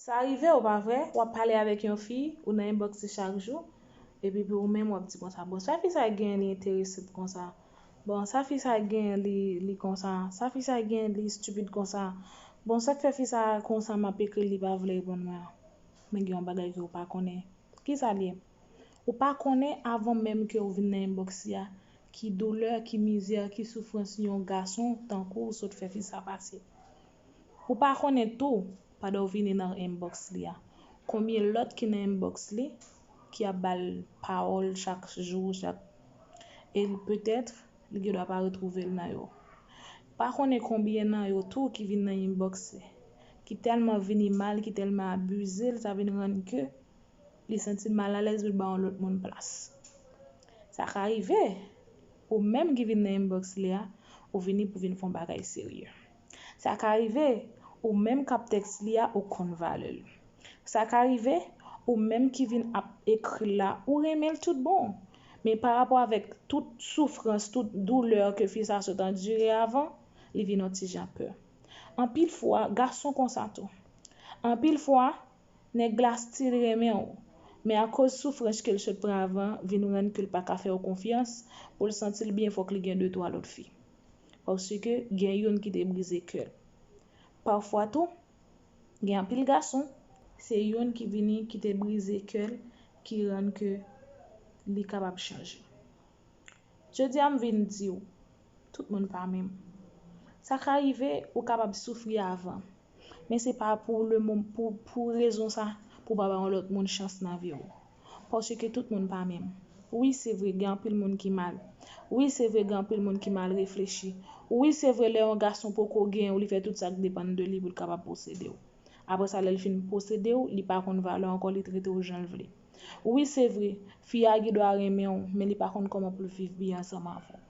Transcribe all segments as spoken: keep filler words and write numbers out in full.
Sa rive w, pa vre? W ap pale avèk yon fi, ou nan inbox li chak jou, epi pou ou menm w ap di konsa, bon, sa fi sa genyen li enterese m konsa? Bon, sa fi sa genyen li, li konsa? Sa fi sa genyen li stupid konsa? Bon, sa k fè fi sa konsa m ap ekri l, li pa vle reponn mwen an? Men gen yon bagay ke w pa konnen. Ki sa l ye? Ou pa konnen avan menm ke w vin nan inbox li a, ki doulè, ki mizè, ki soufrans yon gason tankou w sot fè fi sa pase. Ou pa konnen tou, pandan w vini nan inbox li a, konbyen lòt ki nan inbox li ki ap ba l pawòl chak jou, chak, e petèt li gendwa pa retwouve l nan yo. Pa konnen konbyen nan yo tou ki vin nan inbox li, ki tèlman vini mal, ki tèlman abize l, sa vin rann ke li santi l malalèz pou l ba yon lòt moun plas. Sa ka rive, ou menm ki vin nan inbox li a, ou vini pou vin fè yon bagay serye. Sa ka rive, ou menm k ap tèks li a, ou konn valè l. Sa ka rive, ou menm ki vin ap ekri l la, ou renmen l tout bon. Men pa rapò avèk tout soufrans, tout doulè ke fi sa sot andire avan, li vin yon ti jan pè. Anpil fwa, gason konsa tou. Anpil fwa, nèg la still renmen w, men akoz soufrans ke l sot pran avan, vin rann ke l pa ka fè w konfyans, pou l santi l byen, fòk li gen de twa lòt fi. Paske gen youn ki te brize kè l. Pafwa tou, gen anpil gason, se youn ki vini ki te brize kè l, ki rann ke li kapab chanje. Jodi a m vin di w, tout moun pa menm. Sa ka rive ou kapab soufri avan, men se pa pou le mom-, pou, pou rezon sa, pou w pa ba yon lòt moun chans nan vi w. Paske tout moun pa menm. Wi, se vre, gen anpil moun ki mal. Wi, se vre, gen anpil moun ki mal reflechi. Wi, se vre, lè yon gason poko gen w, li fè tout sa k depann de li pou l kapab posede w. Apre sa, lè l fin posede w, li pa konn valè w ankò, li trete w jan l vle. Wi, se vre, fi a gendwa renmen w, men li pa konn kòman pou l viv byen ansanm avè w.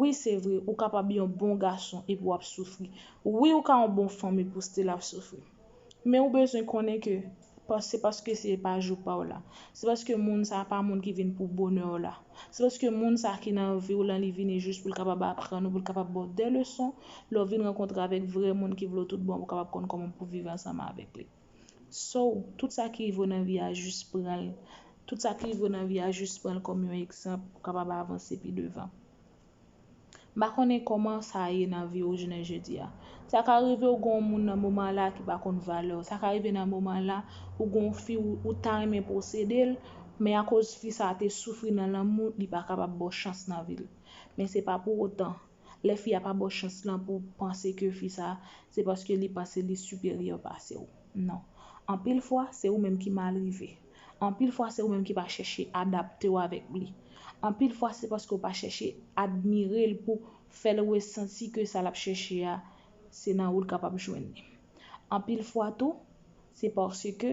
Wi, se vre, ou kapab yon bon gason epi w ap soufri. Wi, ou ka yon bon fanm epi w still ap soufri. Men ou bezwen konnen ke pa-, se paske se pa jou pa w la. Se paske moun sa a pa moun ki vin pou bonè w la. Se paske moun sa a ki nan vi w lan, li vini jis pou l kapab aprann ou, pou l kapab ba w de leson. Lè w vin rankontre avèk vrè moun ki vle w tout bon, pou w kapab konn kòman pou w viv ansanm avèk li. So, tout sa ki rive w nan vi a, jis pran l. Tout sa ki rive w nan vi a, jis pran l kòm yon egzanp pou w kapab avanse pi devan. M pa konnen kòman sa ye nan vi w jounen jodi a. Sa ka rive w gen yon moun nan moman la ki pa konn valè w. Sa ka rive nan moman la, ou gen yon fi ou, ou ta renmen posede l, men akoz fi sa te soufri nan lanmou, li pa kapab ba w chans nan vi l. Men se pa pou otan, lè fi a pa ba w chans lan pou w panse ke fi sa, se paske li panse li siperyè pase w. Non. Anpil fwa, se ou menm ki mal rive. Anpil fwa, se ou menm ki pa chèche adapte w avèk li. Anpil fwa, se paske w pa chèche admire l pou fè l resanti ke sa l ap chèche a, se nan ou l kapab jwenn li. Anpil fwa tou, se paske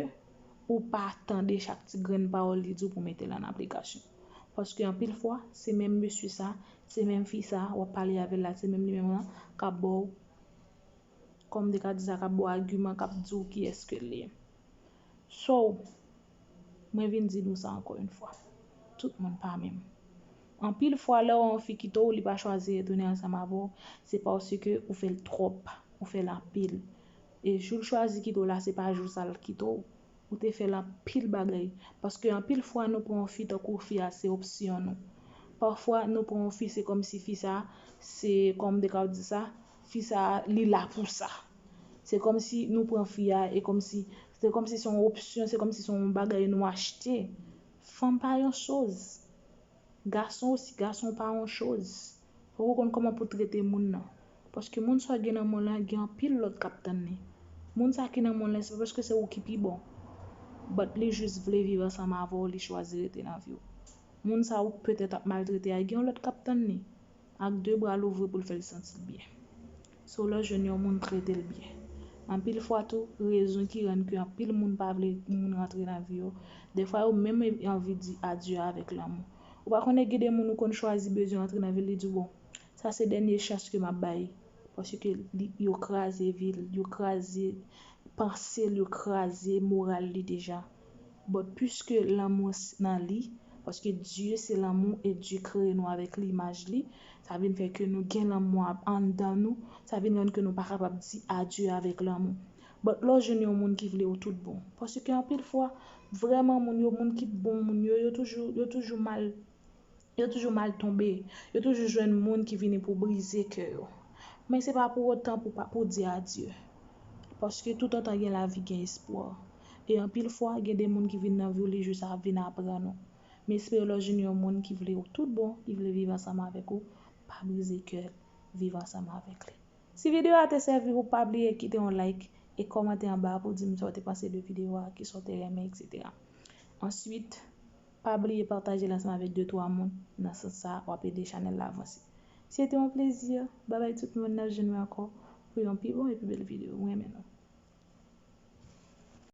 ou pa tande chak ti grenn pawòl li di w pou mete l an aplikasyon. Paske anpil fwa, se menm mesye sa, se menm fi sa, w ap pale avè l la, se menm li menm lan k ap ba w, kòm m te ka di sa, k ap ba w agiman, k ap di w kiyès ke l ye. So, mwen vin di nou sa ankò yon fwa. Tout moun pa menm. Anpil fwa, lè w wè yon fi kite w, li pa chwazi retounen ansanm avè w, se paske ou fè l twòp, ou fè l anpil. E jou l chwazi kite w la, se pa jou sa l kite w. Ou te fè l anpil bagay. Paske anpil fwa, nou pran yon fi tankou fi a se opsyon nou. Pafwa, nou pran yon fi, se kòmsi fi sa, se, kòm m te ka di sa, fi sa, li la pou sa. Se kòmsi nou pran fi a, e kòmsi, se kòmsi se yon opsyon, se kòmsi se yon bagay nou achte. Fanm pa yon choz. Gason osi, gason pa yon choz. Fòk ou konn kòman pou trete moun nan. Paske moun sa w gen nan men w lan, gen anpil lòt k ap tann li. Moun sa ki nan men w lan, se pa paske se ou ki pi bon. But li jis vle viv ansanm avè w, li chwazi rete nan vi w. Moun sa ou petèt ap maltrete a, gen yon lòt k ap tann li. Ak de bra louvri pou l fè l santi l byen. So, lè w jwenn yon moun, trete l byen. Anpil fwa tou, rezon ki rann ke anpil moun pa vle moun rantre nan vi yo, dèfwa yo menm anvi di adye avèk lanmou. Ou pa konnen gen de moun ou konn chwazi bezwen rantre nan vi l, li di w, bon, sa se dènye chans ke m ap bay. Paske li, yo kraze vi l, yo kraze panse l, yo kraze moral li deja. But piske lanmou s-, nan li, paske Dye se lanmou e Dye kreye nou avèk limaj li, sa vin fè ke nou gen lanmou a-, anndan nou, sa vin rann ke nou pa kapab di adye avèk lanmou. But lè w jwenn yon moun ki vle w tout bon. Paske anpil fwa, vrèman moun yo, moun ki bon moun yo, yo toujou, yo toujou mal, yo toujou mal tonbe. Yo toujou jwenn moun ki vini pou brize kè yo. Men se pa pou otan pou, pa- pou di adye. Paske toutotan gen lavi, gen espwa. E anpil fwa, gen de moun ki vin nan vi w, li jis ap vin aprann ou. Men espere lè w jwenn yon moun ki vle w tout bon, ki vle viv ansanm avèk ou, pa brize kè l, viv ansanm avèk li. Si videyo a te sèvi w, pa bliye kite yon like e kòmante anba pou di m sa w te panse de videyo a, kisa w te renmen, etsetera. Answit, pa bliye pataje l ansanm avèk de twa moun. Nan sans sa, w ap ede chanèl la avanse. Se te yon plezi. Babay tout moun, n ap jwenn nou ankò pou yon pi bon e pi bèl videyo. Mwen renmen nou.